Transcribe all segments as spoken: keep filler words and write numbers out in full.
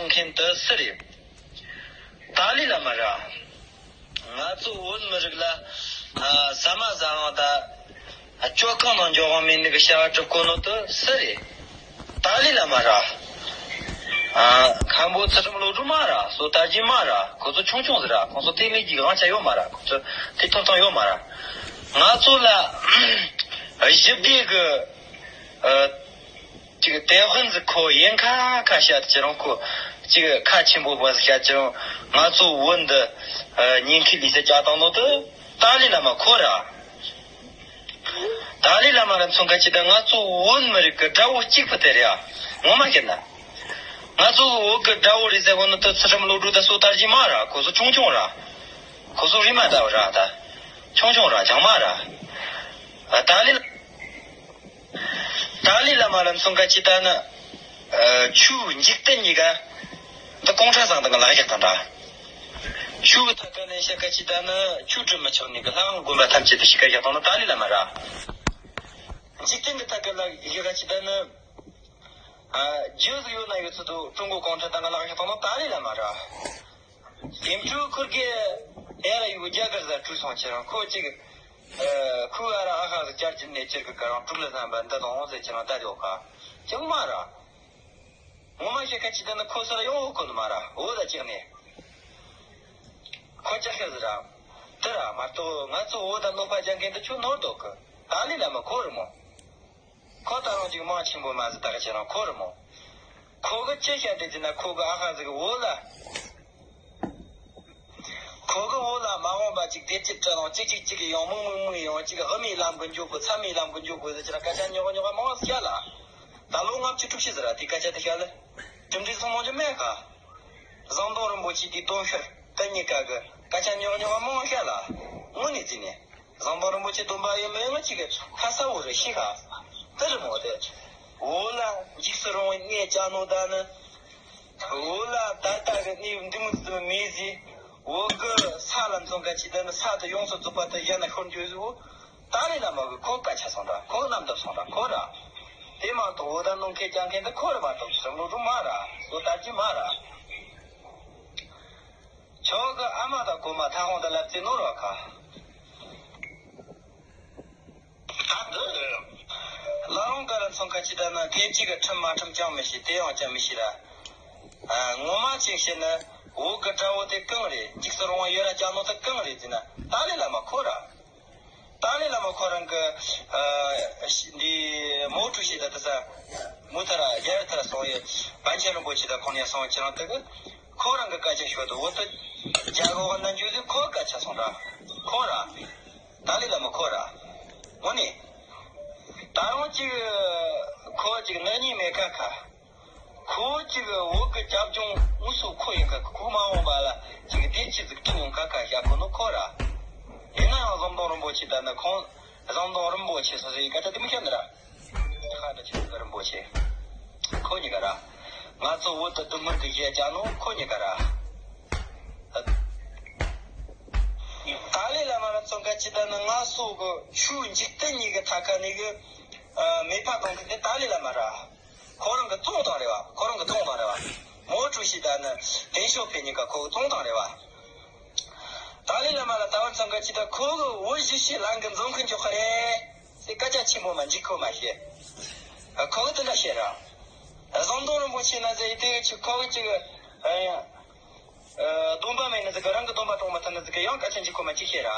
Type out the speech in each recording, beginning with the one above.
མཁན་དེ་སུ་རེད། ཏཱ་ལའི་བླ་མ་ར། ང་ཚོ་བོད་མི་རིགས་ལ་ཨ་ཟ་མ་ཟ་དབང་དང་སྤྱོད་ཁང་ནང་འགྱོ་དབང་མེད་ནི་གི་བྱ་བ་སྒྲུབ་གོ་ནོ་དེ་སུ་རེད། ཏཱ་ལའི་བླ་མ་ར། ཨ་མཁན་པོ་ཚུལ་ཁྲིམས་བློ་གྲོས་མ་ར། སོ་ཏར་གྱི་མ་ར། ཁོ་ཚོ་ཆུང་ཆུང་ཟིག་ར། ཁོ་ཚོ་དེ་མིན་གྱི་དབང་ཆ་ཡོད་མ་ར། ཁོ་ཚོ་དེ་ཐོབ་ཐང་ཡོད་མ་ར། ང་ཚོ་ལ་ཞི་བདེ་གི་ཨ། ཅིག་དེ་དཔོན་ཟིག་ཁོ་ཡིན་ཁ་ཁ་བཤད་ཁྱེད་རང་ཁོ་ཅིག་ཁ་ཆེན་པོ་བ་ཟིག་བཤད་ཁྱེད་རང་ང་ཚོ་བོད་འདི་ཉེན་ཁའི་ལུས་རྩལ་བཅའ་བཏང་ནོ་དེ་ཏཱ་ལའི་བླ་མ་ཁོ་ར། ཏཱ་ལའི་བླ་མ་ར་མཚོན་ཁ་ཅིག་ད་ང་ཚོ་བོད་མི་རིགས་ཀྱི་དགྲ་བོ་གཅིག་པུ་དེ་རེད་ཨ། ངོ་མ་བཤད་ན། ང་ཚོ་བོད་ཀྱི་དགྲ་བོ་རེད་ཟེར་གོ་ནི་དེ་ཚུལ་ཁྲིམས་བློ་གྲོས་དང་སོ་ཏར་གྱི་མ་ར། ཁོ་ཚོ་ཆུང་ཆུང་ར། ཁོ་ཚོ་རིས་མ་ད་བ་ར་ད། ཆུང་ཆུང་ར་ཆང་མ་ར། ཏཱ་ལའི། ཏཱ་ལའི་བླ་མ་ལ་མཚོན་ཁ་ཅིག་ད་ནི། ཨ་ཆོས་འཇིག་རྟེན་གཉིས་ཀ་འདི་གུང་ཁྲན་ཚང་དང་གི་ལ་བཞག་དང་འདྲ། ཆོས་ཀྱི་ཐད་ཀ་ནས་བཤད་ཁ་ཅིག་ད་ནི་ཆོས་སྒྲུབ་མི་ཆོག་ནི་གི་ལྷ་དབང་དགོན་པ་ཐམས་ཅད་དུ་ཞིག་ག་བཞག་དང་ནི་ཏཱ་ལའི་བླ་མ་ར། འཇིག་རྟེན་གྱི་ཐད་ཀ་ལ་བཞག་ཁ་ཅིག་ད་ནི། ཨ་རྒྱུ་ཟིག་ཡོད་ན་ཡོད་ཚུལ་དུ་ཀྲུང་གོ་གུང་ཁྲན་ཏང་གི་ལ་བཞག་དང་ནི་ཏཱ་ལའི་བླ་མ་ར། དེ་འཕྲོ་ཁུར་གེ་ཨེ་ར་ཡུ་རྒྱ་གར་ཟ་གྲུ་སོང་ཁྱེད་རང་ཁོ་གཅིག་ཨ་ཁུ་ཨ་ར་ཨ་ཧ་ཟི་བཅར་གྱི་ནས་ཁྱེད་ཀྱི་ག་རང་དཀྲུག་ལ་བསམ་པ་འདི་དང་འོང་ཟེར་ཁྱེད་རང་ད་ཡོད་ཁ་ཅང་མ་ར། ངོ་མ་བཤད་ཁ་ཅིག་ད་ནི་ཁོ་སར་ཡོང་འོ་ཁོ་ནི་མ་ར་འོ་ད་ཅིག་ནས་ཁོ་ཅག་ཤ་ཟི་ར། དེ་ར་མ་གཏོགས་ང་ཚོ་འོ་ད་གནོད་པ་རྒྱག་མཁན་དུ་ཁྱོད་ནོར་འདུག་གི་ཏཱ་ལའི་བླ་མ་ཁོ་རི་མོ། ཁོ་ད་རུང་ཅིག་མང་ཆེན་པོ་མ་ཟི་ད་ག་ཁྱེད་རང་ཁོ་རི་མོ། ཁོ་གི་ཅི་བཤད་དེ་ཟེར་ན་ཁོ་གི་ཨ་ཧ་ཟི་གི་འོ་ལ། ཁོ་གི་འོ་ལ་མ་འོངས་པ་ཅིག་བདེ་སྐྱིད་བྲལ་ནང་ཅིག་ཅིག་ཅིག་གི་ཡང་མུག་མུག་མུག་ཡང་ཅིག་དབུ་མའི་ལམ་གི་འཇུག་གི་ཚད་མའི་ལམ་གི་འཇུག་གི་ཟེར་ཁྱེད་རང་སྐད་ཆ་ཉོག་ཉོག་མང་ཟི་བཤད་ལ། ད་ལོ་ལྔ་བཅུ་དྲུག་ཅུ་ཟི་ར་དེ་སྐད་ཆ་དེ་བཤད་ལ། གྲུབ་འབྲས་སོང་མང་ཆེ་མེད་ཁ། ཟམ་གདོང་རིན་པོ་ཆེ་དེ་དོན་ཤོར་དེ་གཉིས་ཀ་གི་སྐད་ཆ་ཉོག་ཉོག་མང་བཤད་ལ། དངོས་གནས་བརྩིས་ནས། ཟམ་གདོང་རིན་པོ་ཆེ་སྟོན་པ་ཡིན་མིན་ང་གཅིག་གི་ཁ་གསལ་བོ་རེ་ཤེས་ཁ། དེ་རི་མོ་དེ། འོ་ལ་འཇིགས་སུ་རུང་བའི་གནས་བཅའ་ནོ་ད་ནི། འོ་ལ་ད་ལྟ་གི་གནས་འདི་མོ་ཟིག་མེད་ཟིག་འོ་གི་ས་ལ་འཛོམས་ཁ་ཅིག་ད་ནི་ས་དེ་ཡོངས་སུ་རྫོགས་པ་དེ་གཞན་ན་ཤོར་འགྱོ་ཟིག་འོ། ཏཱ་ལའི་བླ་མ་གི་ཁོ་སྐད་ཆ་སོང་ད་ཁོ་གནམ་བཏབ་སོང་ད་ཁོ་ར། དེ་མ་གཏོགས་འོ་ད་གནོད་མཁན་རྒྱག་མཁན་དེ་ཁོ་ར་མ་གཏོགས་སྲིད་བློན་རུ་མ་ར་སོ་ལྟ་ཅི་མ་ར། ཁྱོད་ཀྱི་ཨ་མ་དང་གོ་མ་ཐ་ཧོང་དུ་ལབ་ཙེ་ནོར་བ་ཁ། ད་འདི་རེད། ལ་རོང་ཀ་ར་ཚོང་ཁ་ཅི་ད་ན་ཐེབས་ཅིག་གི་ཁྲིམས་མ་ཁྲིམས་ཅང་མི་ཤེས་དེ་ཡང་ཅང་མི་ཤེས་ར། ཨ་ངོ་མ་ཅིག་བཤད་ན་བོད་གི་དགྲ་བོ་དེ་གང་རེད་འཇིགས་སུ་རུང་བ་ཡོད་ར་ཅང་ནོ་དེ་གང་རེད་ཟེར་ན་ཏཱ་ལའི་བླ་མ་ཁོ་ར། ཏཱ་ལའི་བླ་མ་ཁོ་རང་གི་ཨ་འདི་མའོ་ཀྲུའུ་ཞི་ད་ད་ས་མུ་ཐ་ར་རྒྱ་གར་ཐ་ར་སོང་ཡོད་པཎ་ཆེན་རིན་པོ་ཆེ་ད་ཁོང་ཡང་སོང་ཁྱེད་རང་དེ་གི་ཁོ་རང་གི་སྐད་ཆ་ཤོད་དུ་འོ་ད་རྒྱ་གོ་བ་ན་འཇུ་ཟིག་ཁོ་སྐད་ཆ་སོང་ར་ཁོ་ར། ཏཱ་ལའི་བླ་མ་ཁོ་ར། དངོས་གནས། ད་རུང་གཅིག་ཁོ་གཅིག་ནག་ཉེས་མེད་ཁ་ཁ། ཁོ་གཅིག་བོད་ཀྱི་རྒྱབ་ལྗོངས་དངོས་སུ་ཁོ་ཡིན་ཁ་ཁོ་མ་འོངས་པ་ལ་གཅིག་བདེ་སྐྱིད་ཟིག་བསྐྲུན་ཡོང་ཁ་ཁ་བཞག་ཁོ་ནོ་ཁོ་ར། ཡིན་ན་ཡང་ཟམ་གདོང་རིན་པོ་ཆེ་ད་ནི་ཁོང་ཟམ་གདོང་རིན་པོ་ཆེ་སོ་སོའི་སྐད་ཆ་དེ་མི་བཤད་ནི་ར། ཁ་ད་ཆེ་གི་རིན་པོ་ཆེ། ཁོ་གཉིས་ཀ་ར། ང་ཚོ་བོད་དུ་སྡུག་བསྔལ་དུ་བཞེས་བྱ་ནོ་ཁོ་གཉིས་ཀ་ར། ཏཱ་ལའི་བླ་མ་ལ་མཚོན་ཁ་ཅི་ད་ནི་ང་སོ་གི་ཆོས་འཇིག་རྟེན་གཉིས་ཀྱི་ཐད་ཁ་ནས་གི་མེད་པ་གཏོང་གི་དེ་ཏཱ་ལའི་བླ་མ་ར། ཁོ་རང་གི་ཐོང་ཐང་རེད་བ། ཁོ་རང་གི་ཐོང་ཐང་རེད་བ། མའོ་ཀྲུའུ་ཞི་ད་ནི་ཏེང་ཞའོ་ཕིང་གཉིས་ཀ་ཁོ་གི་ཐོང་ཐང་རེད་བ། ཏཱ་ལའི་བླ་མ་ལ་ད་བར་མཚོན་ཁ་ཅི་ད་ཁོ་གི་བོད་གཞིས་བྱེས་ལྷན་གི་འཛོམས་ཁུལ་འཇོག་གི་རེད་ཟེར་སྐད་ཆ་ཆེན་པོ་མ་འཇིག་ཁོ་མ་བཤད། ཁོ་གི་དེ་འདྲ་བཤད་ར། ཟམ་གདོང་རིན་པོ་ཆེ་ན་ཟེར་ཡི་དེ་ཆི་ཁོ་གི་ཅི་གི་ཨ་ཡ། སྡོམ་པ་མེད་ན་ཟིག་གི་རང་གི་སྡོམ་པ་གཏོང་མ་ཐུབ་ན་ཟིག་གི་ཡང་སྐད་ཆ་འཇིག་ཁོ་མ་ཅིག་བཤད་ར།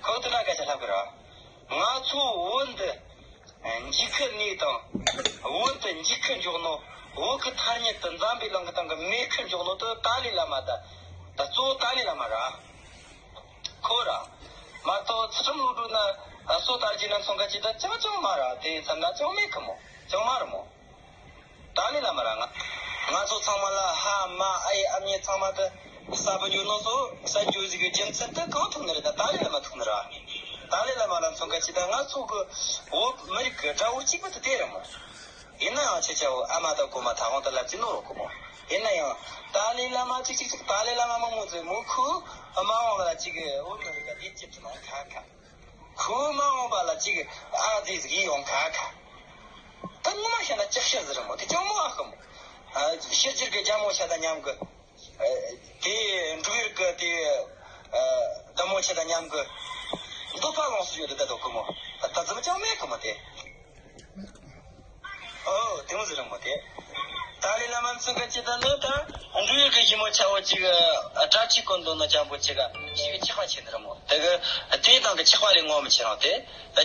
ཁོ་དེ་འདྲ་སྐད་ཆ་ལྷག་གི་ར། ང་ཚོ་བོད་འདི། འཇིགས་སྐུལ་གནས་དང་། བོད་དུ་འཇིགས་སྐུལ་འཇོག་ནོ། བོད་ཀྱི་ཐ་སྙད་དུ་འཛམ་བུའི་གླིང་གི་སྟེང་གི་མེད་ཁུལ་འཇོག་ནོ་དེ་ཏཱ་ལའི་བླ་མ་ད། ད་གཙོ་བོ་ཏཱ་ལའི་བླ་མ་ར། ཁོ་ར། མ་གཏོགས་ཚུལ་ཁྲིམས་བློ་གྲོས་ན་སོ་ལྟར་གྱི་ན་ཚོང་ཁ་ཅི་ད་ཅང་ཅང་མ་ར་དེ་ཙམ་ན་ཅང་མེད་གི་མོ། ཅང་མ་ར་མོ། ཏཱ་ལའི་བླ་མ་ར་ང་། ང་ཚོ་ཚང་མ་ལ་ཧ་མ་ཨ་ཡེ་ཨ་མྱེས་ཚང་མ་དུ་གསར་པ་འཇོག་ནོ་སོ་གསར་འཇོག་ཟིག་གི་རྒྱུ་མཚན་དུ་གང་ཐུག་ནི་རེད་ད་ཏཱ་ལའི་བླ་མ་ཐུག་ནི་ར། ཏཱ་ལའི་བླ་མ་ལ་མཚོན་ཁ་ཅི་ད་ང་ཚོ་གི་བོད་མི་རིགས་ཀྱི་དགྲ་བོ་གཅིག་པུ་དུ་དེ་རེད་མོ། ཡིན་ན་ཡང་ཁྱེད་ཅག་བོ་ཨ་མ་དང་གོ་མ་ཐ་ཧོང་དུ་ལབ་ཀྱི་ནོ་རོ་གོ་མོ། ཡིན་ན་ཡང་ཏཱ་ལའི་བླ་མ་གཅིག་གཅིག་གཅིག་ཏཱ་ལའི་བླ་མ་མང་མོ་ཚོས་མོ་ཁུ་མ་འོང་ལ་གཅིག་གི་བོད་མི་རིགས་ཀྱི་བདེ་སྐྱིད་ཀྱི་ནང་ཁ་ཁ། ཁོ་མ་འོངས་པ་ལ་ཅིག་ཨ་ཙི་ཟིག་ཡིན་ཡོང་ཁ་ཁ། ད་ངོ་མ་བཤད་ན་ཅག་ཤ་ཟིག་རེད་མོ་དེ་ཅང་མོ་ཨ་ཁ་མོ། ཨ། ཤེར་སྦྱིན་གྱི་རྒྱལ་མོ་ཆེ་དང་མཉམ་གི། ཨ། དེ་འབྲུག་ཡུལ་གྱི་དེ། ཨ། བདག་མོ་ཆེ་དང་མཉམ་གི། འདོད་པ་ལོངས་སུ་སྤྱོད་དེ་བསྡད་འདུག་གི་མོ། ད་ལྟ་ཙམ་ཅང་མེད་གི་མོ་དེ། ཨོ། དེ་མོ་ཟེར་ར་མོ་དེ། ཏཱ་ལའི་བླ་མ་ཚོ་གི་ཅི་ད་ནི་ད་འབྲུག་ཡུལ་གྱི་ཞི་མོ་ཆེ་བོ་ཅིག། ཨ། བཀྲ་ཤིས་སྐུ་མདུན་ནོ་ཅང་པོ་ཅིག་ག་ཞིག་གི་ཆགས་པ་ཆེ་ནི་ར་མོ། དེ་གི་དེའི་ནང་གི་ཆགས་པ་རེ་ངོམས་ཆེ་རང་དེ།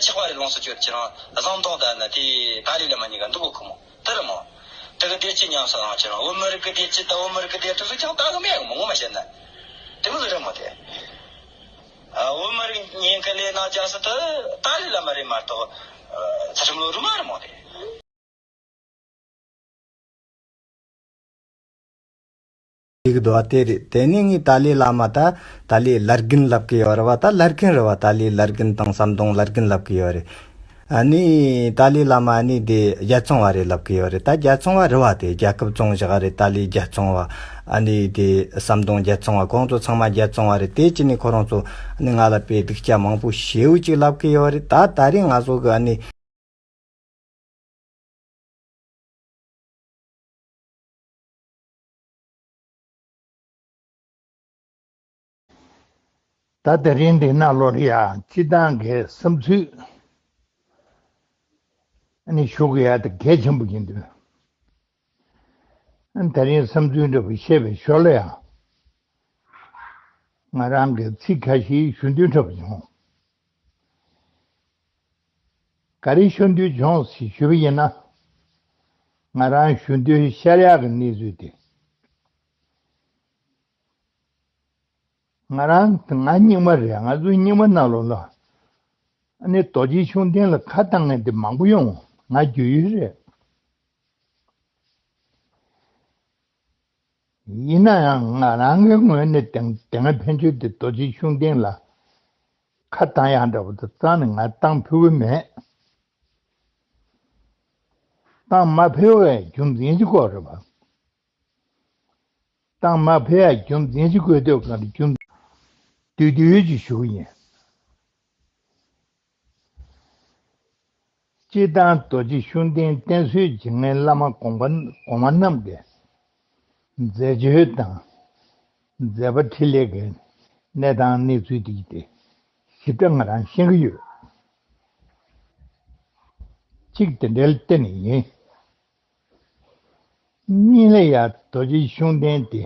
ཆགས་པ་རེ་ལོངས་སུ་སྤྱོད་ཆེ་རང་ཟམ་གདོང་ད་ནི་དེ་ཏཱ་ལའི་བླ་མ་གཉིས་ཀ་འདུག་གི་མོ། དེ་རེད་མོ། དེ་གི་བདེ་སྐྱིད་ཉམས་སུ་བླང་ཆེ་རང་བོད་མི་རིགས་ཀྱི་བདེ་སྐྱིད་དང་བོད་མི་རིགས་ཀྱི་བདེ་སྡུག་ཚོ་ཅང་ལྟ་གི་མེད་གི་མོ། ངོ་མ་བཤད་ན། དེ་མོ་ཟིག་རེད་མོ་དེ། ཨ། བོད་མི་རིགས་ཉེན་ཁ་ལས་ནག་རྒྱག་ས་དེ་ཏཱ་ལའི་བླ་མ་རེད་མ་གཏོགས། ཨ། ཚ་ཁྲིམས་ལོ་རུ་མ་རེད་མོ་དེ། ཡིག་དོ་དེ་རེད། དེ་ནས་ངས་ཏཱ་ལའི་བླ་མ་ད་ཏཱ་ལའི་བླ་རྒན་ལབ་ཀྱི་ཡོད་རེད་བ། ད་བླ་རྒན་རེད་བ། ཏཱ་ལའི་བླ་རྒན་དང་ཟམ་གདོང་བླ་རྒན་ལབ་ཀྱི་ཡོད་རེད། ཨ་ནི་ཏཱ་ལའི་བླ་མ་ཨ་ནི་དེ་རྒྱལ་བཙོང་བ་རེད་ལབ་ཀྱི་ཡོད་རེད། ད་རྒྱལ་བཙོང་བ་རེད་བ། དེ་རྒྱལ་ཁབ་བཙོང་བཞག་རེད། ཏཱ་ལའི་རྒྱལ་བཙོང་བ། ཨ་ནི་དེ་ཟམ་གདོང་རྒྱལ་བཙོང་བ། ཁོང་ཚོ་ཚང་མ་རྒྱལ་བཙོང་བ་རེད། དེ་ཅི་ནས་ཁོ་རང་ཚོ་ཨ་ནི་ང་ལ་དཔེ་སྡུག་ཅག་མང་པོ་ཞེ་པོ་ཅིག་ལབ་ཀྱི་ཡོད་རེད། ད་ད་རེས་ང་ཚོ་གི་ཨ་ནི། ད་དེ་རིང་འདི་ནང་ལོགས་ལ་ཡ་སྤྱི་བཏང་གི་བསམ་ཚུལ་ཨ་ནི་ཞུ་དགོས་ཡ་དེ་གལ་ཆེན་པོ་ཡིན་དུས། ཨ་ནི་དེ་རིང་བསམ་ཚུལ་འདྲ་པོ་བཤད་པའི་ཞོར་ལ་ཡང་ང་རང་གི་ཚིག་ཁ་ཤས་ཞུ་འདོད་འདྲ་པོ་བྱུང་། ག་རེ་ཞུ་འདོད་བྱུང་ཞེས་ཞུ་བ་ཡིན་ན། ང་རང་ཞུ་འདོད་ཤར་ཡག་གི་གནས་ཚུལ་དེ། ང་རང་ང་རྙིང་མ་རེད། ང་ཚོའི་རྙིང་མ་ནང་ལོགས་ལ་ཨ་ནི་རྡོ་རྗེ་ཤུགས་ལྡན་ལ་ཁ་བཏང་མཁན་དེ་མང་པོ་ཡོང་། ང་རྒྱུས་ཡོད་རེད། ཡིན་ན་ཡང་ང་རང་གི་ངོས་ནས་དེ་དེ་སྔ་ཕན་ཆོད་དེ་རྡོ་རྗེ་ཤུགས་ལྡན་ལ་ཁ་བཏང་ཡག་འདྲ་པོ་དེ་རྩ་ནས་ང་བཏང་ཕོད་ཀྱི་མེད། བཏང་མ་ཕོད་པའི་རྒྱུ་མཚན་ཅིག་ཁོ་རེད་པ། བཏང་མ་ཕོད་ཡག་རྒྱུ་མཚན་ཅིག་དགོས་འདོད་ག་རེ་རྒྱུ་མཚན་དུས་དུས་ཀྱི་ཞུ་གི་ཡིན། སྤྱིར་བཏང་རྡོ་རྗེ་ཤུགས་ལྡན་བསྟེན་གསོལ་བྱེད་མཁན་བླ་མ་གོང་མ་གོང་མ་རྣམས་ཀྱི་མཛད་སྤྱོད་དང་མཛད་པ་འཕྲིན་ལས་ཀྱི་གནས་སྟངས་གནས་ཚུལ་དེ་དེ་ཞིབ་ཕྲ་ང་རང་ཤེས་ཀྱི་ཡོད། གཅིག་དེ་འདྲའི་བརྟེན་ནས་ཡིན། གཉིས་ལ་ཡ་རྡོ་རྗེ་ཤུགས་ལྡན་དེ་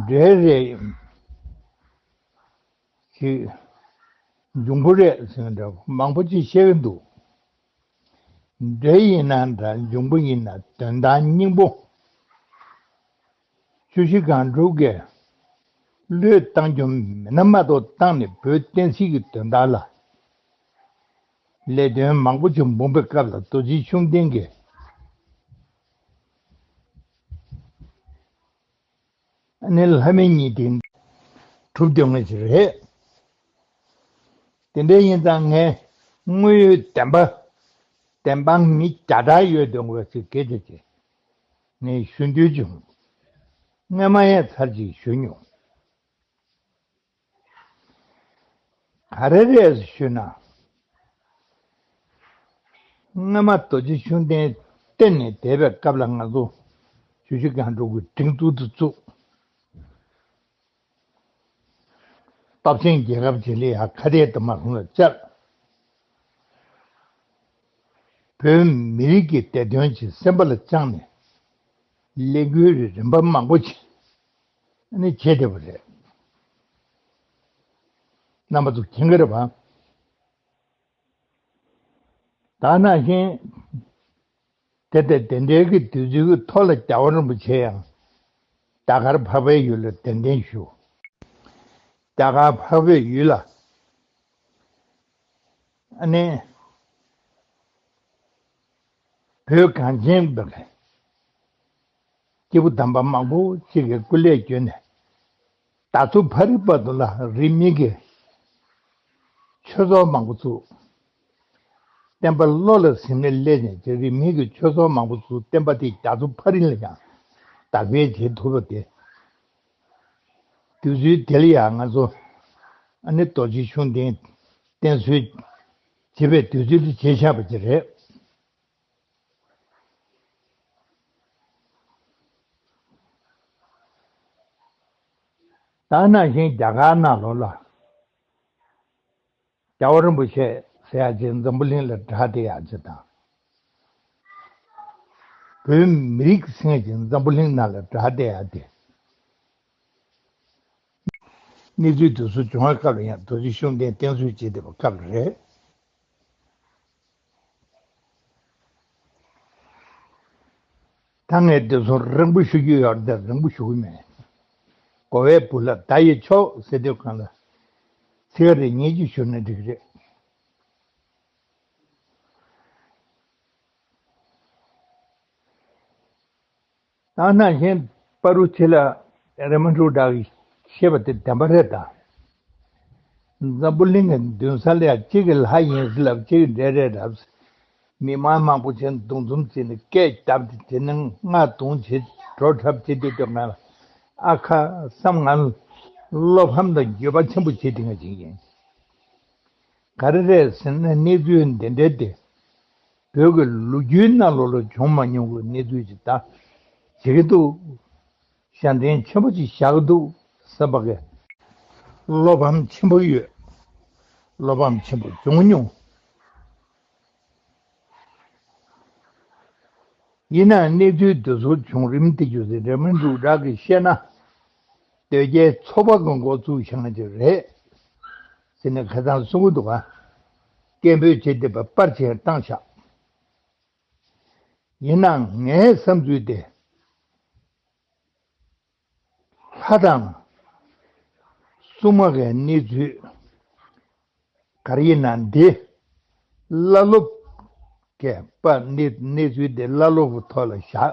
འདྲའི་རེད། ཅིག་འབྱུང་པོ་རེད་ཟེར་འདྲ་མང་པོ་ཅིག་བཤད་ཀྱི་འདུག་འདྲ་ཡིན་ན་འདྲ། འབྱུང་པོ་ཡིན་ན་དོན་དག་སྙིང་པོ། ཆུ་བཞི་སྒང་དྲུག་གིས་བློས་བཏང་རྒྱུ་མིན་ན་མ་གཏོགས་བཏང་ནས་བོད་བསྟན་སྲིད་ཀྱི་དོན་དག་ལ་ལས་དོན་མང་པོ་ཅིག་འབུངས་པའི་སྐབས་ལ་རྡོ་རྗེ་ཤུགས་ལྡན་གྱིས་ཨ་ནི་ལྷ་མི་གཉིས་དེ་གྲུབ་སྡོད་མཁན་ཞིག་རེད། དེ་འདྲ་ཡིན་ཙང་ངས་དངོས་ཡོད་བདེན་པ་བདེན་དཔང་མི་བརྒྱ་ཕྲག་ཡོད་དོན་དགོས་ཞིག་སྐད་ཆ་ཅིག་ངས་ཞུ་འདོད་བྱུང་། སྔོན་མ་ཡང་ཚར་གཅིག་ཞུ་མྱོང་། ག་རེ་རེད་ཞུས་ན། སྔོན་མ་རྡོ་རྗེ་ཤུགས་ལྡན་བསྟེན་ནས་བསྡད་པའི་སྐབས་ལ་ང་ཚོ་ཆུ་བཞི་སྒང་དྲུག་གི་སྒྲིག་འཛུགས་དེ་བཙུགས། སྟོབས་ཆེན་རྒྱལ་ཁབ་ཅིག་ལ་ཡང་ཁ་གཏད་དུ་མ་སོང་ལ་བཅར། བོད་མི་རིགས་ཀྱི་བདེ་དོན་ཆེད་སེམས་པ་ལ་བཅངས་ནས་ལས་འགུལ་རིམ་པ་མང་པོ་ཅིག་ནི་བྱེད་བསྡད་པ་རེད། རྣམ་པ་ཚོ་མཁྱེན་གྱི་རེད་པ། ད་ནང་བཞིན་དེ་ལྟ་དེ་འདྲའི་གི་དུས་ཚོད་ཀྱི་ཐོག་ལ་རྒྱལ་བ་རིན་པོ་ཆེ་ཡང་རྒྱ་གར་འཕགས་པའི་ཡུལ་ལ་གདན་འདྲེན་ཞུ། རྒྱ་གར་འཕགས་པའི་ཡུལ་ལ་ཨ་ནི་བོད་གངས་ཅན་པའི་སྐྱེས་བུ་དམ་པ་མང་པོ་ཅིག་གིས་སྐུ་ལས་བསྐྱོན་ནས་ད་ཚོ་ཕ་རི་བར་དུ་ལ་རིས་མེད་ཀྱི་ཆོས་ཚོགས་མང་པོ་བཙུགས། བསྟན་པ་བློ་ལ་ཟིན་ནས་སླེབས་ནས་ཅིག་རིས་མེད་ཀྱི་ཆོས་ཚོགས་མང་པོ་བཙུགས། བསྟན་པ་དེ་རྒྱ་མཚོ་ཕ་རི་ལ་ཡང་དར་སྤེལ་བྱེད་ཐུབ་པ་དེ། དུས་ཚོད་དེ་ལ་ཡང་ང་ཚོ་ཨ་ནི་རྡོ་རྗེ་ཤུགས་ལྡན་བསྟེན་གསོལ་བྱེད་པའི་དུས་ཚོད་དེ་བྱས་བཞག་པ་ཅིག་རེད། ད་ནང་བཞིན་རྒྱ་གར་ནང་ལོགས་ལ། རྒྱལ་བ་རིན་པོ་ཆེ་ཟེར་ཡ་ཅིག་འཛམ་བུ་གླིང་ལ་གྲགས་བསྡད་ཡ་ཅིག་དང་། བོད་མི་རིགས་ཟེར་ཡ་ཅིག་འཛམ་བུ་གླིང་ནང་ལ་གྲགས་བསྡད་ཡ་དེ། གནས་ཚུལ་དེ་ཚོ་བྱུང་བའི་སྐབས་ལ་ཡང་རྡོ་རྗེ་ཤུགས་ལྡན་བསྟེན་གསོལ་བྱེད་བསྡད་པའི་སྐབས་ལ་རེད། ད་ངས་འདི་ཚོ་རིང་པོ་ཞུ་རྒྱུ་ཡོད་རེད་དེ་རིང་པོ་ཞུ་གི་མེད། དགོས་པའི་བུ་ལ་བརྡ་ཡི་ཆོག་ཟེར་དུས་གང་ལ། ཚིག་རེ་གཉིས་ཀྱིས་ཞུ་ན་འགྲིག་རེད། ད་ནང་བཞིན་པ་རུ་ཆེ་ལ་རེ་མ་འགྲུག་དྲག་གིས་བཤད་པ་དེ་བདེན་པ་རེད་ད། འཛམ་བུ་གླིང་གི་མདུན་ས་ལ་ཡ་གཅིག་གི་ལྷ་ཡིན་ཟེར་ལབ་གཅིག་གི་འདྲེ་རེད་ལབ། མི་མང་མང་པོ་བྱས་འདུ་འཛོམས་བྱས་ནས་སྐད་བརྡབས་ཏེ་བྱས་ནས་རྔ་རྡུང་བྱས་འགྲོ་འཁྲབ་བྱེད་དུས་དུས་ང་ལ་ཨ་ཁ་བསམ་ང་བློ་ཕམ་དང་འགྱོད་པ་ཆེན་པོ་བྱེད་དེ་ང་བྱེད་ཀྱིན། ག་རེ་རེད་ཟེར་ན་གནས་ཚུལ་འདི་འདྲ་དེ་བོད་ཀྱི་ལོ་རྒྱུས་ནང་ལོགས་ལ་བྱུང་མ་མྱོང་གི་གནས་ཚུལ་ཅིག་ད་བྱེད་ཀྱི་འདུག་ཞབས་འདྲེན་ཆེན་པོ་ཅིག་བཞག་གི་འདུག་བསམ་པ་གི་བློ་ཕམ་ཆེན་པོ་ཡོད། བློ་ཕམ་ཆེན་པོ་བྱུང་མྱོང་། ཡིན་ནའང་གནས་ཚུལ་འདི་ཚོ་བྱུང་རིམ་དེ་རྒྱུ་ཟེར་རེ་མ་འགྲུག་དྲག་གིས་བཤད་ན། དོལ་རྒྱལ་ཚོགས་པ་གི་འགོ་བཙུགས་བྱུང་གི་རེད། ཟེར་ནས་ཁ་སང་གསུང་གི་འདུག་ག་སྐད་འབོད་བྱེད་བསྡད་པ་པར་ཆས་བཏང་ཤག་ཡིན་ནའང་ངའི་བསམ་ཚུལ་དེ། ལྷ་དང་སྲུང་མ་གི་གནས་ཚུལ་ག་རེ་ཡིན་ན་འདི་བླ་སློབ་ཀྱི་པ་གནས་གནས་ཚུལ་འདི་བླ་སློབ་ཀྱི་ཐོག་ལ་བཞག་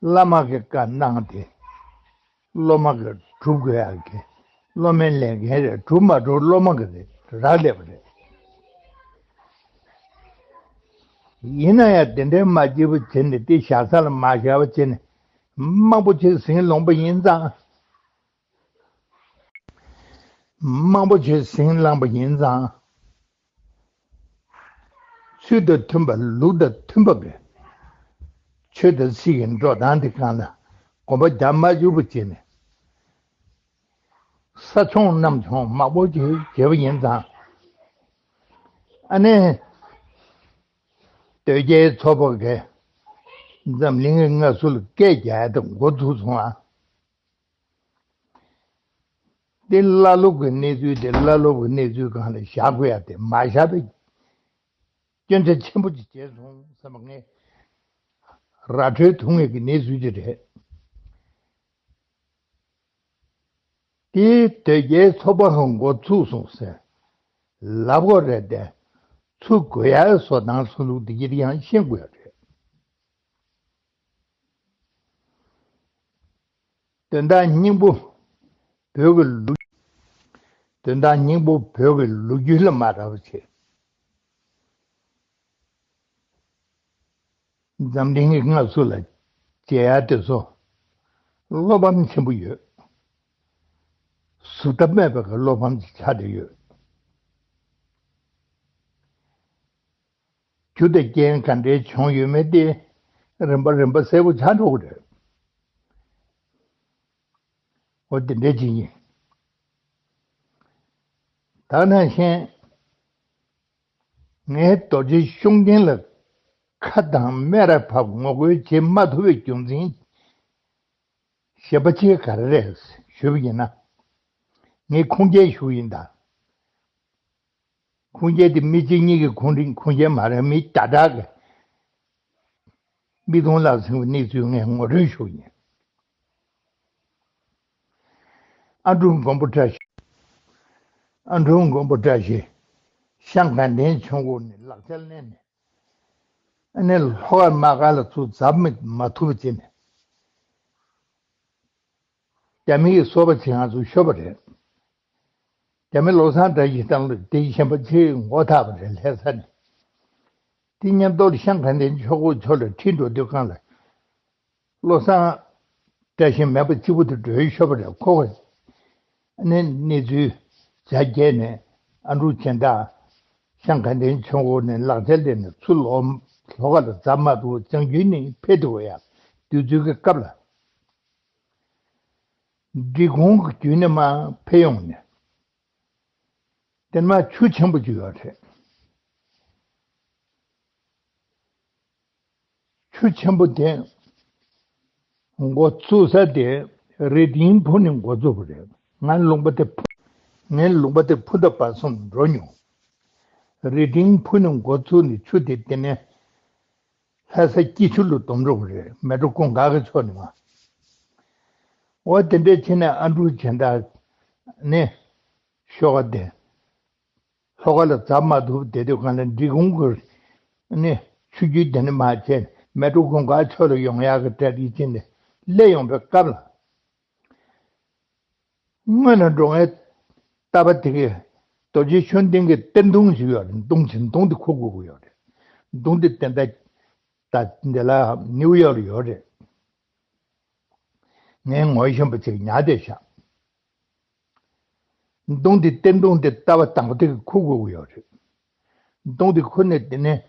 བླ་མ་གི་བཀའ་གནང་སྟེ་སློབ་མ་གི་སྒྲུབ་དགོས་ཡག་གི་སློབ་མའི་ལས་འགན་རེད། སྒྲུབ་མ་སྒྲུབ་སློབ་མ་གི་རེད་རག་ལས་པ་རེད། ཡིན་ན་ཡང་དེ་འདྲའི་མ་སྐྱིད་པོ་བྱས་ནས་དེ་བཞག་ས་ལ་མ་བཞག་པ་བྱས་ནས་མང་པོ་ཅིག་ཟིང་སློང་པ་ཡིན་ཙང་། མང་པོ་ཅིག་ཟིང་བསླངས་པ་ཡིན་ཙང་། ཚུལ་དང་མཐུན་པ་ལུགས་དང་མཐུན་པ་གི་ཆོས་དང་སྲིད་ཀྱི་འགྲོ་སྟངས་དེ་སྒང་ལ་གོམ་པ་རྒྱག་མ་བཅུག་པ་བྱས་ནས་ས་མཆོང་གནམ་མཆོང་མང་པོ་ཅིག་བྱས་པ་ཡིན་ཙང་། ཨ་ནི་དོལ་རྒྱལ་ཚོགས་པ་གིས་འཛམ་གླིང་གི་སྔ་སུ་ལ་སྐད་རྒྱག་ཡ་དེ་འགོ་ཚུགས་སོང་ཨ། དེ་བླ་སློབ་ཀྱི་གནས་ཚུལ་དེ་བླ་སློབ་ཀྱི་གནས་ཚུལ་སྒང་ལ་བཞག་དགོས་ཡ་དེ་མ་བཞག་པའི་སྐྱོན་ཆ་ཆེན་པོ་ཅིག་བྱས་སོང་བསམ་པ་ངས་ར་འཕྲོད་ཐུབ་ངེས་ཀྱི་གནས་ཚུལ་ཅིག་རེད། དེའི་དོལ་རྒྱལ་ཚོགས་པ་ཧང་འགོ་ཚུགས་སོང་ཟེར་ལབ་དགོས་རེད་དེ། ཚུགས་དགོས་ཡ་བཟོ་སྟངས་སུ་ལུགས་འདི་ཡིར་ཡང་ཤེས་དགོས་ཡ་རེད། དོན་དག་སྙིང་པོ་བོད་ཀྱི་ལོ། དོན་དག་སྙིང་པོ་བོད་ཀྱི་ལོ་རྒྱུས་ལ་མ་རག་པ་བྱས། འཛམ་གླིང་གི་སྔ་སུ་ལ་མཇལ་ཡ་དེ་ཚོ་བློ་ཕམ་ཆེན་པོ་ཡོད། ཟུར་ཐབས་མེད་པའི་བློ་ཕམ་ཅིག་ཆགས་བསྡད་ཡོད། རྒྱུ་དང་རྐྱེན་ག་འདྲའི་བྱུང་ཡོད་མེད་དེ་རིམ་པ་རིམ་པ་གསལ་པོ་ཆགས་འགྲོ་གི་རེད། འོ་དེ་འདྲ་ཅིག་ཡིན། ད་ནང་བཞིན་ངས་རྡོ་རྗེ་ཤུགས་ལྡན་ལ་ཁ་དང་སྨད་ར་བབས་ངོ་རྒོལ་བྱེད་མ་ཐུབ་པའི་རྒྱུ་མཚན་ཞེ་པོ་ཅིག་ག་རེ་རེད་ཞུས་པ་ཡིན་ན། ངས་ཁུངས་སྐྱེལ་ཞུ་ཡིན་ད། ཁུངས་སྐྱེལ་དེ་མི་གཅིག་གཉིས་ཀྱི་ཁུངས་རིན་ཁུངས་སྐྱེལ་མ་རེད། མི་བརྒྱ་ཕྲག་གི་མིག་མཐོང་ལག་ཟིན་པའི་གནས་ཚུལ་ངས་ངོ་སྤྲོད་ཞུ་ཡིན། ཨ་འབྲུག་མགོན་པོ་བཀྲ་ཤིས། ཨ་འབྲུག་མགོན་པོ་བཀྲ་ཤིས་ཤང་དགའ་ལྡན་ཆོས་འཁོར་ནས་ལག་ཆ་ལེན་ནས། ཨ་ནི་ལྷོ་ཁ་དམག་སྒར་ལ་ཚུར་འཛེགས་མི་མ་ཐུབ་པ་བྱས་ནས། རྒྱ་མི་གིས་སོ་པ་བྱེད་ང་ཚོ་ཤོར་བ་རེད། རྒྱ་མི་བློ་བཟང་བཀྲ་ཤིས་དང་ལ་དེ་གཞན་པ་ཆེས་མགོ་འཐག་པ་རེད་ལྷ་ས་ནས། དེ་མཉམ་དུ་ལ་ཤང་དགའ་ལྡན་ཆོས་འཁོར་ཕྱོགས་ལ་ཁྲིད་འགྲོ་དུས་སྒང་ལ། བློ་བཟང་བཀྲ་ཤིས་མེད་པ་གཅིག་པུ་དུ་བྲོས་ཤོར་བ་རེད། ཁོ་ག་ནས་གནས་ཚུལ་བྱ་རྒྱལ་ནས་ཨ་འབྲུག་གཞན་དག་ཤང་དགའ་ལྡན་ཆོས་འཁོར་ནས་ལག་ཆ་ལེན་ནས་ཚུར་ལོག་ལྷོ་ཁ་ལ་འཛེགས་མ་ཐུབ། བྱང་རྒྱུད་ནས་ཕེབས་ཐུབ་པ་ཡ་དུས་ཚོད་ཀྱི་སྐབས་ལ། འབྲི་གུང་གི་བརྒྱུད་ནས་མར་འཕེལ་ཡོང་ནས། དེ་ནས་མར་ཆུ་ཆེན་པོ་ཅིག་ཡོད་རེད། ཆུ་ཆེན་པོ་དེ་འགོ་བཙུགས་ས་དེ་རི་ཏིང་ཕུ་ནས་འགོ་བཙུགས་པ་རེད། ང་ལུང་པ་དེ་ཕུ། ངས་ལུང་པ་དེ་ཕུ་ད་བར་གསུམ་འགྲོ་མྱོང་། རི་ཏིང་ཕུ་ནས་འགོ་བཙུགས་ནས་ཆུ་དེ་དེ་ནས་ལྷ་ས་སྐྱིད་ཆུ་ལ་བསྡོམས་འགྲོ་གི་རེད། མལ་གྲོ་གུང་དཀར་གྱི་ཕྱོགས་ནས་མར། འོ་དེ་འདྲའི་ཕྱིན་ནས་ཨ་འབྲུག་ཆེན་བདག་ནི་ཤོག་ཁ་དེ། ལྷོ་ཁ་ལ་འཛེགས་མ་ཐུབ་བསྡད་དུས་གང་ལ་འབྲི་གུང་གི་ནི་ཆུ་རྒྱུད་དེ་ནས་མར་བྱས་ནས་མལ་གྲོ་གུང་དཀར་ཕྱོགས་ལ་ཡོང་ཡག་གི་གྲ་སྒྲིག་བྱས་ནས་སླེབས་ཡོང་པའི་སྐབས་ལ། སྔོན་ལ་འགྲོ་མཁན་རྟ་པ་དེ་གིས་རྡོ་རྗེ་ཤུགས་ལྡན་གྱི་སྟེར་མདུང་ཞིག་ཡོད་རེད། མདུང་ཆེན། མདུང་དེ་ཁུར་དགོས་ཀྱི་ཡོད་རེད། མདུང་དེ་དེ་འདྲ་ད་འདི་ལ་ནིའུ་ཡོག་ལ་ཡོད་རེད། ངས་ངོ་ཤེས་པ་ཅིག་ཉར་བསྡད་བཞག་མདུང་དེ་སྟེར་མདུང་དེ་རྟ་པ་དང་པོ་དེ་གིས་ཁུར་དགོས་ཀྱི་ཡོད་རེད། མདུང་དེ་ཁུར་ནས་དེ་ནས་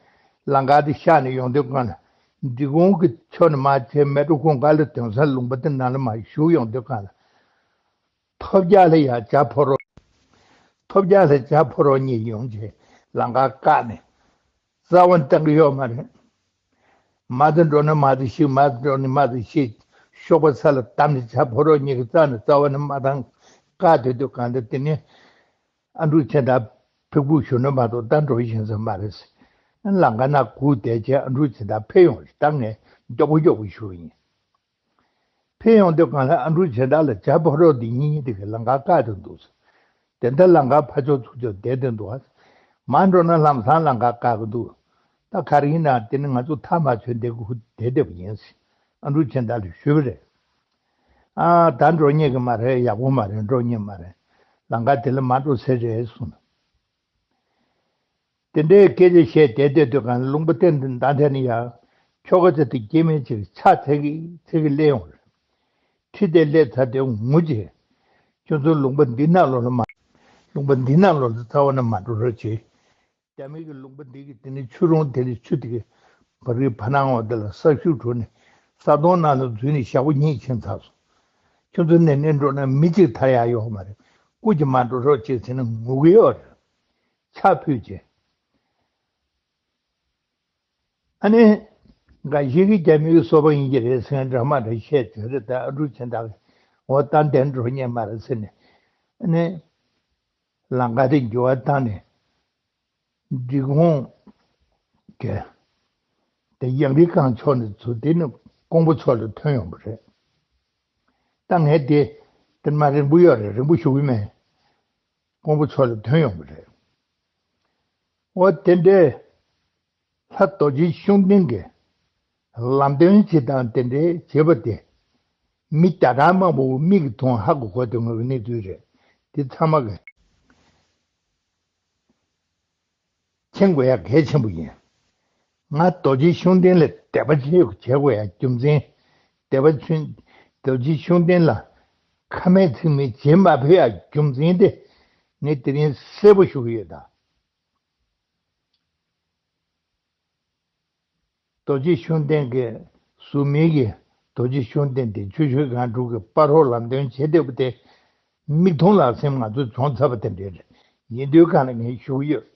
ལམ་ཁ་དེ་གཤགས་ནས་ཡོང་དུས་གང་ལ་འབྲི་གུང་གི་ཕྱོགས་ནས་མར་བྱས་མལ་གྲོ་གུང་དཀར་ལ་དོན་ས་ལུང་པ་དེ་ནང་ལ་མར་ཞུགས་ཡོང་དུས་གང་ལ། ཐོབ་རྒྱག་ལ་ཡ་བྱ་ཕོ་རོག་ཐོབ་རྒྱག་ལ་བྱ་ཕོ་རོག་གཉིས་ཡོང་བྱས་ལམ་ཁ་བཀག་ནས་རྩ་བ་བཏང་གི་ཡོད་མ་རེད། མར་དེ་འགྲོ་ན་མར་དེ་ཤི། མར་དེ་འགྲོ་ན་མར་དེ་ཤི། གཤོག་པ་ས་ལ་བསྡམས་ནས་བྱ་ཕོ་རོག་གཉིས་ཀྱི་རྩ་ནས་རྩ་བ་ནས་མར་བཏང་བཀག་སྡོད་དུས་གང་ལྟར་དེ་ནས་ཨ་འབྲུག་ཆེན་བདག་ཕེབས་ཁུག་ཞུ་ན་མ་གཏོགས་ད་འགྲོ་ཤེས་ས་མ་རེད། ལམ་ཁ་ན་སྒུག་བསྡད་བྱས་ཨ་འབྲུག་ཆེན་བདག་ཕེབས་ཡོང་རེད། ད་ངས་མགྱོགས་པོ་མགྱོགས་པོ་ཞུ་གི་ཡིན། ཕེབས་ཡོང་དུས་གང་ལ་ཨ་འབྲུག་ཆེན་བདག་ལ་བྱ་ཕོ་རོག་འདི་གཉིས་དེ་གི་ལམ་ཁ་བཀག་ཏུ་འདུག་དེ་འདྲ་ལམ་ཁ་ཕར་ཕྱོགས་ཚུར་ཕྱོགས་བསྡད་དེ་འདུག་མར་འགྲོ་ན་ལམ་སང་ལམ་ཁ་བཀག་གི་འདུག་ད་ག་རེ་ཡིན་ན་དེ་ནི་ང་ཚོ་ཐག་མ་ཆོད་འདི་གི་ཧུ་བསྡད་བསྡད་པ་ཡིན་ཟེར་ཨ་འབྲུག་ཆེན་བདག་ལ་ཞུས་པ་རེད། ཨ་ད་འགྲོ་ཉན་གི་མ་རེད། ཡག་པོ་མ་རེད། འགྲོ་ཉན་མ་རེད། ལམ་ཁ་དེ་ལ་མ་འགྲོ་ཟེར་རེད་གསུངས། དེ་འདྲའི་སྐད་ཆ་བཤད་བསྡད་བསྡད་དུས་གང་ལ་ལུང་པ་བསྟན་དུ་མདའ་འཐེན་ནས་ཡར་ཁྱོ་ག་ཚོ་དེ་སྐྱེ་དམན་ཅིག་ཕྱག་འཚལ་གི་འཚལ་གི་སླེབས་ཡོང་རེད། ཁྲིད་དེ་སླེབས་ཚར་དུས་ངུ་རྗེས། ཁྱོད་ཚོ་ལུང་པ་འདི་ནང་ལོགས་ལ་མ། ལུང་པ་འདི་ནང་ལོགས་ལ་རྩ་བ་ནས་མ་འགྲོ་རོགས་བྱེད། རྒྱ་མི་གི་ལུང་པ་འདི་གི་དེ་ནི་ཆུ་རོང་དེ་ནི་ཆུ་དེ་གི་བ་རི་བ་ནང་འོག་དེ་ལ་ས་ཤུགས་གྲུབ་ནས་ས་དོང་ནང་ལ་འཛུལ་ནས་ཞག་པོ་གཉིས་ཕྱིན་ཚར་སོང་། ཁྱོད་ཚོ་ནས་ནས་འགྲོ་ན་མི་གཅིག་ཐར་ཡག་ཡོད་མ་རེད། སྐུ་མཁྱེན་མ་འགྲོ་རོགས་བྱེད་ཟེར་ནས་ངུ་གི་ཡོད་རེད། ཕྱག་ཕུལ་རྗེས། ཨ་ནི། འགའ་ཞིག་གིས་རྒྱ་མིའི་སོ་པ་ཡིན་གྱི་རེད་ཟེར་འདྲ་མ་འདྲ་བཤད་བྱས་རེད། ད་ཨ་འབྲུག་ཆེན་བདག་གིས་འོ་ད་འདིར་འགྲོ་ཉན་མ་རེད་ཟེར་ནས། ཨ་ནི། ལམ་ཁ་དེ་འགྱུར་བ་བཏང་ནས། འབྲི་གུང་གི་དེ་གཡང་རི་སྒང་ཕྱོགས་ནས་ཚུར་དེ་ནི་ཀོང་པོ་ཕྱོགས་ལ་ཐོན་ཡོང་བ་རེད། ད་ངས་དེ་དེ་མ་རིང་པོ་ཡོད་རེད། རིང་པོ་ཞུ་གི་མེད། ཀོང་པོ་ཕྱོགས་ལ་ཐོན་ཡོང་བ་རེད། འོ་དེ་འདྲའི་ལྷ་རྡོ་རྗེ་ཤུགས་ལྡན་གྱི་ལམ་སྟོན་བྱེད་སྟངས་དེ་འདྲའི་བྱེད་པ་དེ་མི་བརྒྱ་ཕྲག་མང་པོ་མིག་གིས་མཐོང་ཧ་གོ་གོ་དེ་ངོ་གི་གནས་ཚུལ་རེད། དེ་ཚང་མ་གི་མཁྱེན་དགོས་ཡ་གལ་ཆེན་པོ་ཡིན། ང་རྡོ་རྗེ་ཤུགས་ལྡན་ལ་དད་པ་བྱེད་བྱེད་དགོས་ཡ་རྒྱུ་མཚན། དད་པ་ཆུན་རྡོ་རྗེ་ཤུགས་ལྡན་ལ་ཁ་མེད་ཚིག་མེད་བྱེད་མ་ཕོད་ཡ་རྒྱུ་མཚན་དེ་ངས་དེ་རིང་གསལ་པོ་ཞུ་གི་ཡོད་ད། རྡོ་རྗེ་ཤུགས་ལྡན་གྱི་གཟུགས་མེད་ཀྱི་རྡོ་རྗེ་ཤུགས་ལྡན་དེ་ཆུ་ཤུལ་སྒང་དྲུག་གི་སྤ་རོ་ལམ་སྟོན་བྱེད་བསྡད་པ་དེ་མིག་མཐོང་ལག་ཟིན་ང་ཚོ་བྱུང་ཚར་བ་དེ་འདྲ་རེད། ཡིན་དུས་གང་ལ་ངས་ཞུ་གི་ཡོད།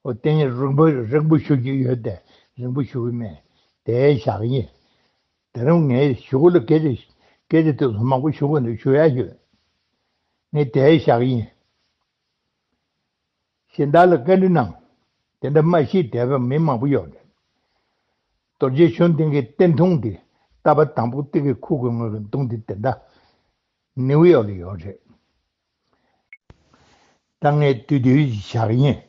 འོ་དེ་ནི་རིང་པོ་རིང་པོ་ཞུ་རྒྱུ་ཡོད་དེ་རིང་པོ་ཞུ་གི་མེད། དེ་བཞག་ཡིན། དེ་རིང་ངས་ཞུ་གི་ལ་སྐད་ཆ་སྐད་ཆ་དེ་ཚོ་མང་པོ་ཞུ་དགོས་འདུག་ཞུ་ཡ་ཡོད། ངས་དེ་བཞག་ཡིན། གཞན་དག་ལ་བཀའ་འདྲི་གནང་། དེ་འདྲ་མ་ཤེས་བསྡད་པ་མི་མང་པོ་ཡོད་རེད། རྡོ་རྗེ་ཤུགས་ལྡན་གྱི་སྟེང་མདུང་དེ་རྟ་པ་དང་པོ་སྟེང་གི་ཁུག་གི་ངོས་ཀྱི་མདུང་དེ་དེ་འདྲ་ནིའུ་ཡོག་ལ་ཡོད་རེད། ད་ངས་བསྡུས་བསྡུས་བཞག་ཡིན།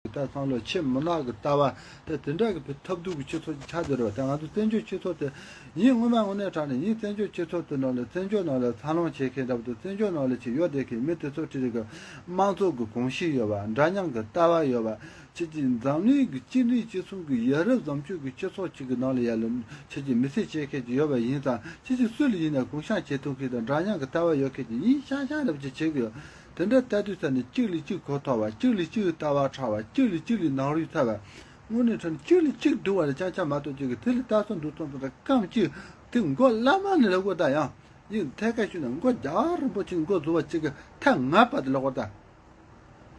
ད་ཚང་ལོ་ཆེས་མི་ནག་གི་ལྟ་བ་ད་དེ་འདྲ་གི་ཐབས་སྡུག་གི་སྤྱི་ཚོགས་ཆགས་བསྡད་རེད་བ། ད་ང་ཚོ་བཙན་བྱོལ་སྤྱི་ཚོགས་དེ་ཡིན་དངོས་མ་དངོས་གནས་དྲང་གནས་ཡིན། བཙན་བྱོལ་སྤྱི་ཚོགས་དེ་ནང་ལ་བཙན་བྱོལ་ནང་ལ་འཚར་ལོངས་བྱེད་མཁན་འདྲ་པོ་དང་བཙན་བྱོལ་ནང་ལ་ཆེས་ཡོད་བསྡད་མཁན་མི་དེ་ཚོ་ཁྲིད་རེ་གི་དམངས་གཙོ་གི་གོམས་གཤིས་ཡོད་པ། འདྲ་མཉམ་གི་ལྟ་བ་ཡོད་པ། ཁྱེད་ཀྱིས་འཛམ་གླིང་གི་གཅིག་འདྲེས་གཅིག་མཚུངས་ཀྱི་ཡ་རབས་བཟང་སྤྱོད་ཀྱི་སྤྱི་ཚོགས་གཅིག་གི་ནང་ལ་ཡ་ལ་ཁྱེད་ཀྱིས་མི་ཚེ་སྐྱེལ་མཁན་ཅིག་ཡོད་པ་ཡིན་ཙང་ཁྱེད་ཀྱིས་སུ་ལ་ཡིན་ན་གུང་བཤམས་བྱེད་ཐུབ་མཁན་དང་འདྲ་མཉམ་གྱི་ལྟ་བ་ཡོད་མཁན་ཅིག་ཡིན་ཤག་ཤག་རབ་ཅིག་བྱེད་དགོས། དེ་འདྲ་ལྟ་དུས་ཙ་ནས་གཅིག་ལས་གཅིག་གོ་ཐོབ་པ། གཅིག་ལས་གཅིག་ལྟ་བ་ཕྲ་བ། གཅིག་ལས་གཅིག་ལས་ནང་རུལ་ཐལ་བ། དངོས་གནས་དྲང་གཅིག་ལས་གཅིག་སྡུག་པ་རེད། ཅང་ཅང་མ་གཏོགས་ཅིག་གི་དེ་ལས་ལྟ་སོང་འདུག་སོང་དུ་རྐང་གཅིག་དེ་མགོ་བླ་མ་ནས་ལབ་དགོས། ད་ཡང་ཡིན་ཐད་ཀ་ཞུས་ན་མགོ་རྒྱལ་བ་རིན་པོ་ཆེ་མགོ་རྫོགས་པ་གཅིག་གི་ཐད་ང་པ་དེ་ལབ་དགོས། ད་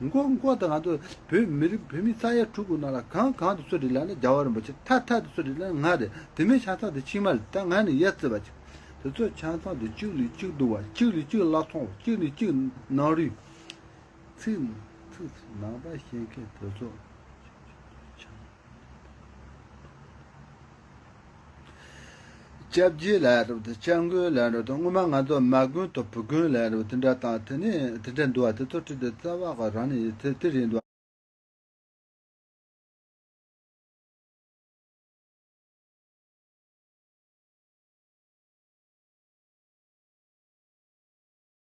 མགོ་མགོ་དང་ང་ཚོ་བོད་མི་རིགས་བོད་མི་ས་ཡ་དྲུག་གི་ནང་ལ་གང་གང་དུ་སུ་རེད་ལབ་ན་རྒྱལ་བ་རིན་པོ་ཆེ། ཐད་ཐད་དུ་སུ་རེད་ལབ་ན་ང་རེད། དེ་མིན་ཆ་ཚང་དེ་ཕྱི་མ་རེད། ད་ང་ནི་ཡ་བརྩི་བ་ཅིག་དེ་ཚོ་ཆ་ཚང་དེ་གཅིག་ལས་གཅིག་སྡུག་པ། གཅིག་ལས་གཅིག་བླ་མཚུངས་པ། གཅིག་ལས་གཅིག་ནང་རུལ། ཚིག་ཚིག་ནང་པ་ཤེས་མཁན་དེ་ཚོ་ཆང་། སྐྱབས་རྗེ་ལ་རབ་དང་སྐྱབས་མགོན་ལ་རབ་དང་། སྔོན་མ་ང་ཚོ་མ་དགོན་དང་བུ་དགོན་ལ་རབ་དེ་འདྲ་དང་། དེ་ནས་དེ་འདྲ་འདུག་པ། དེ་ཚོ་ཁྲིད་དེ་རྩ་བ་ག་རང་ནས་དེ་དེ་རེད་འདུག་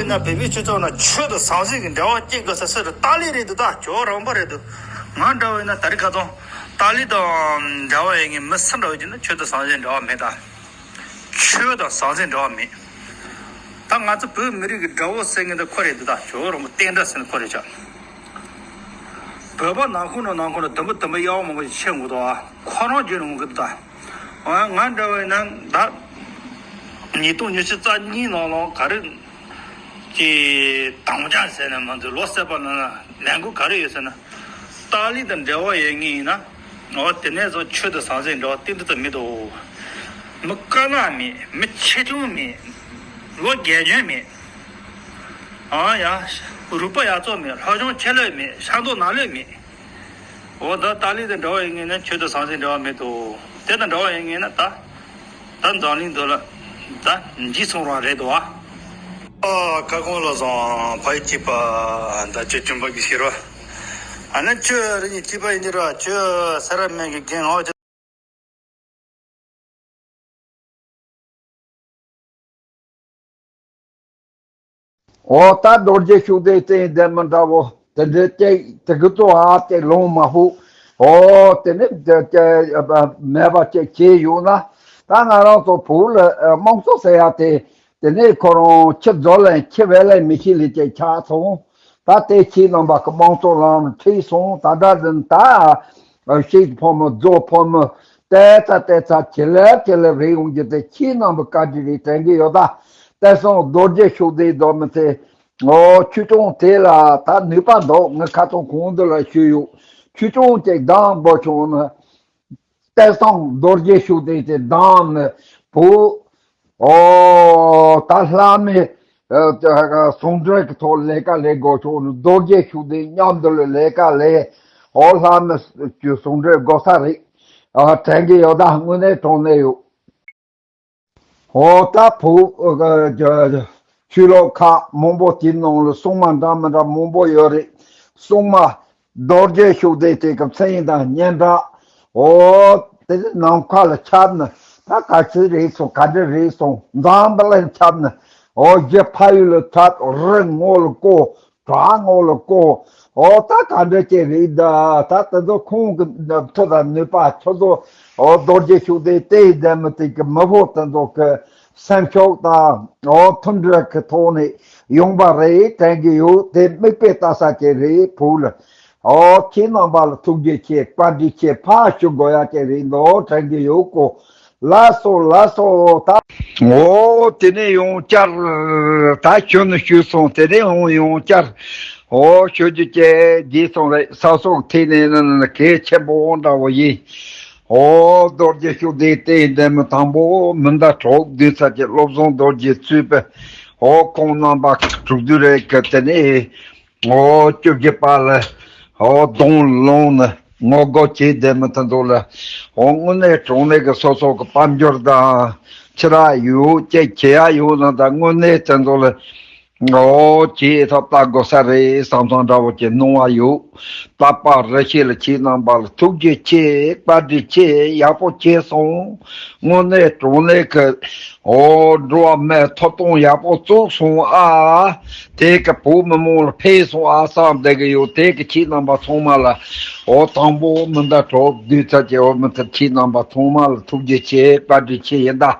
ན་བོད་མིའི་སྤྱི་ཚོགས་ནང་ཆོས་དང་ཟང་ཟིང་གི་འབྲེལ་བ་སྐྱེ་དགོས་ས་སུ་རེད། ཏཱ་ལི་རེད་འདུག་ད་ཇོ་རོང་པ་རེད་འདུག་ང་འདྲ་བོ་ཡིན་ན་ད་རེས་ཁ་སང་ཏཱ་ལི་དང་འབྲེལ་བ་ཡོད་མཁན་མི་སུ་འདྲ་བོ་ཡིན་ན་ཆོས་དང་ཟང་ཟིང་འབྲེལ་བ་མེད། ད་ཆོས་དང་ཟང་ཟིང་འབྲེལ་བ་མེད། ད་ང་ཚོ་བོད་མི་རིགས་ཀྱི་དགྲ་བོ་ཟེར་མཁན་ད་ཁོ་རེད་འདུག་ད་ཇོ་རོང་པ་བསྟན་དགྲ་ཟེར་ན་ཁོ་རེད་ཤག་བོད་པ་ནང་ཁུལ་ནང་ནང་ཁུལ་ལ་དུམ་བུ་དུམ་བུ་གཡར་མང་པོ་ཞིག་ཕྱིན་འོང་གི་འདུག་ཁོ་རང་བརྗོད་ནས་འོང་གི་འདུག་ད་ང་འདྲ་བོ་ཡིན་ན་ད་ཉིས་སྟོང་ཉི་ཤུ་རྩ་གཉིས་ནང་ལོགས་ག་རེ་ཀྱི་དམ་བཅའ་ཟེར་ན་མ་འདུག་ལོ་གསར་པ་ནང་ལ་ལས་འགུལ་ག་རེ་ཡོད་ཟེར་ན། ཏཱ་ལི་དང་འབྲེལ་བ་ཡོད་མཁན་ཡིན་ན། འོ་དེ་ནས་བཟུང་ཆོས་དང་ཟང་ཟིང་འབྲེལ་བ་ཏིལ་འབྲུ་ཙམ་མེད་དོ། མི་དཀར་ནག་མེད། མི་ཆེ་ཆུང་མེད། ལོ་རྒས་གཞོན་མེད། ཨ་ཡ། རུས་པ་ཡ་ཙོག་མེད། ལྷོ་ཆུང་ཆེ་ལོས་མེད། ཤ་མདོག་ནག་ལོས་མེད། འོ་ད་ཏཱ་ལི་དང་འབྲེལ་བ་ཡོད་མཁན་ན་ཆོས་དང་ཟང་ཟིང་འབྲེལ་བ་མེད་དོ། དེ་དང་འབྲེལ་བ་ཡོད་མཁན་ན་ད། ད་འཛམ་གླིང་འདི་ལ་ད་འཇིག་སོང་རང་རེད་དོ། ཨ་ཁ་སྐོང་ལ་སོང་ཕ་ཡི་སྐྱིད་པ་ད་ཁྱོད་ཅུང་པ་གི་ཤེས་རོ། ཨ་ན་ཁྱོད་རི་ཉི་སྐྱིད་པ་ཡིན་ནི་ར་ཁྱོད་ས་ར་མེད་གི་རྒན་ངོ་། འོ་ད་རྡོ་རྗེ་ཤུགས་ལྡན་བསྟན་ལྡན་མི་འདྲ་བོ་དེ་འདྲའི་སྐད་དེ་གི་ཏོ་ཨ་དེ་ལོང་མ་ཧུ། འོ་དེ་ནི་དེ་དེ་མེད་པ་ཅིག་བྱས་ཡོད་ན། ད་ང་རང་ཚོ་བོད་ལ་དམངས་གཙོ་ཟེར་ཡ་དེ་དེ་ནི་ཁོ་རང་ཁྱི་རྫོགས་ལན་ཁྱི་བས་ལན་མི་ཤེས་ལས་ཅིག་ཆགས་སོང་། ད་ལྟའི་ཁྱེད་རྣམ་པ་གི་དམངས་གཙོ་ལམ་ཁྲིད་སོང་། ད་ལྟ་འདི་ད་ཤིག་ཕོ་མོ་རྫོགས་ཕོ་མོ་ཏེ་ཙ་ཏེ་ཙ་ཇེ་ལེགས་ཇེ་ལེགས་རེད་ཡོང་རྒྱུ་དེ་ཁྱེད་རྣམ་པ་བཀའ་དྲིན་རེད་དྲན་གི་ཡོད། ད་དེང་སང་རྡོ་རྗེ་ཤུགས་ལྡན་རྡོ་མི་ཚེ་ཨོ་ཆོས་སྐྱོང་དེ་ལ་ད་ནུས་པ་འདུག་ངས་ཁ་སང་གོང་དུ་ལ་ཞུས་ཡོད། ཆོས་སྐྱོང་ཅིག་གདམ་དགོས་བྱུང་ན། དེང་སང་རྡོ་རྗེ་ཤུགས་ལྡན་དེ་གདམ་ནི་བུ། ཨོ་ད་ལྷ་མི་ཨ་ཟུང་འབྲེལ་གྱི་ཐོག་ལས་ཀ་ལས་དགོས་ཆོག་ནི་རྡོ་རྗེ་ཤུགས་ལྡན་མཉམ་དུ་ལས་ཀ་ལས། ཨོ་ལྷ་མི་ཀྱི་ཟུང་འབྲེལ་དགོས་ས་རེད། ཨ་དྲན་གྱི་ཡོད། ད་དངོས་གནས་དྲང་གནས་ཡོད། ཨོ་ད་བུ་ཨ་ཆོས་ལོག་ཁག་མང་པོ་དེའི་ནང་ལ་སྲུང་མ་འདྲ་མི་འདྲ་མང་པོ་ཡོད་རེད། སྲུང་མ་རྡོ་རྗེ་ཤུགས་ལྡན་དེ་གི་མཚན་དང་སྙན་གྲགས། ཨོ་དེ་ནམ་མཁའ་ལ་ཁྱབ་ནས་ད་ག་ཚོད་རེད་སོང་། ག་འདྲ་རེད་སོང་། འཛམ་བུ་གླིང་ཁྱབ་ནས། ཨོ་རྒྱ་ཕ་ཡུལ་ལ་ཁྱབ། རི་ངོ་ལ་བསྐོར། བྲག་ངོ་ལ་བསྐོར། ཨོ་ད་ག་འདྲ་ཅིག་རེད། ད་ད་དེ་ཚོ་ཁོང་གི་མཐུ་དང་ནུས་པ་ཁྱོད་ཚོ་ཨོ་རྡོ་རྗེ་ཤུགས་ལྡན་དེ་ཡི་ལྡན་མི་དེ་གི་མི་བོ་དེ་ཚོ་གི་སེམས་ཤུགས་དང་ཨོ་མཐུན་སྒྲིལ་གྱི་ཐོག་ནས་ཡོང་པ་རེད་དྲན་གྱི་ཡོད། དེ་མིག་དཔེ་ལྟ་ས་ཅིག་རེད། བུ་ལ་ཨོ་ཁྱེད་རྣམ་པ་ལ་ཐུགས་རྗེ་ཆེ། བཀའ་དྲིན་ཆེ། ཕར་ཞུ་དགོས་ཡ་ཅིག་རེད་འདུག་དྲན་གྱི་ཡོད་གོ། ལགས་སོ་ལགས་སོ། ད་འོ་དེ་ནས་ཡང་བསྐྱར་ད་ཞུ་ནི་ཞུས་སོང་། དེ་ནས་ཡང་ཡང་བསྐྱར་འོ་ཞུ་རྒྱུ་བཅས་བགྱིས་སོང་རེད། ས་སོགས་ཐད་ནས་ནི་གལ་ཆེན་པོ་འདྲ་བོ་ཡིན། ཨོ་རྡོ་རྗེ་ཤུགས་ལྡན་དེ་ཡི་ལྡན་མི་དང་པོ་མི་འདའ་གྲོགས་བདུན་ཚར་གྱི་བློ་བཟང་རྡོ་རྗེ་གཙོས་པའི་ཨོ་ཁོང་རྣམ་པ་དྲུག་བདུན་རེ་གི་དེ་ནས་ཨོ་བཅུ་བཞི་པ་ལ་ཨོ་གདོང་ལོང་ནས་ངོ་རྒོལ་བྱས་བསྡད་མི་དེ་ཚོ་ལ་ཨོ་དངོས་གནས་དྲང་གནས་ཀྱི་སོ་སོ་གི་དཔལ་འབྱོར་དང་ཕྱི་ར་ཡོད་ཅེས་བྱེད་ཡ་ཡོད་ན་ད་དངོས་གནས་དེ་ཚོ་ལ། ཨོ་ཅེས་ཐབས་ལྟ་དགོས་ས་རེད་བསམ་བསམ་འདྲ་བོ་ཅིག་སྣང་བ་ཡོད། ལྷག་པར་རི་ཤེས་ལ་ཁྱེད་རྣམ་པ་ལ་ཐུགས་རྗེ་ཆེ་བཀའ་དྲིན་ཆེ་ཡག་པོ་བྱས་སོང་། དངོས་གནས་དྲང་གནས་ཀྱི་ཨོ་འགྲོ་བ་མིའི་ཐོབ་ཐང་ཡག་པོ་བཙུགས་སོང་ཨ། དེ་གི་བོད་མི་མང་ལ་ཕན་སོང་ཨ་བསམ་བསྡད་ཀྱི་ཡོད། དེ་གི་ཁྱེད་རྣམ་པ་ཚང་མ་ལ་ཨོ་དང་པོ་མི་འདའ་གྲོགས་བདུན་ཚར་གྱི་ཨོ་མི་ཐུབ་ཁྱེད་རྣམ་པ་ཚང་མ་ལ་ཐུགས་རྗེ་ཆེ་བཀའ་དྲིན་ཆེ་ཡིན་ད།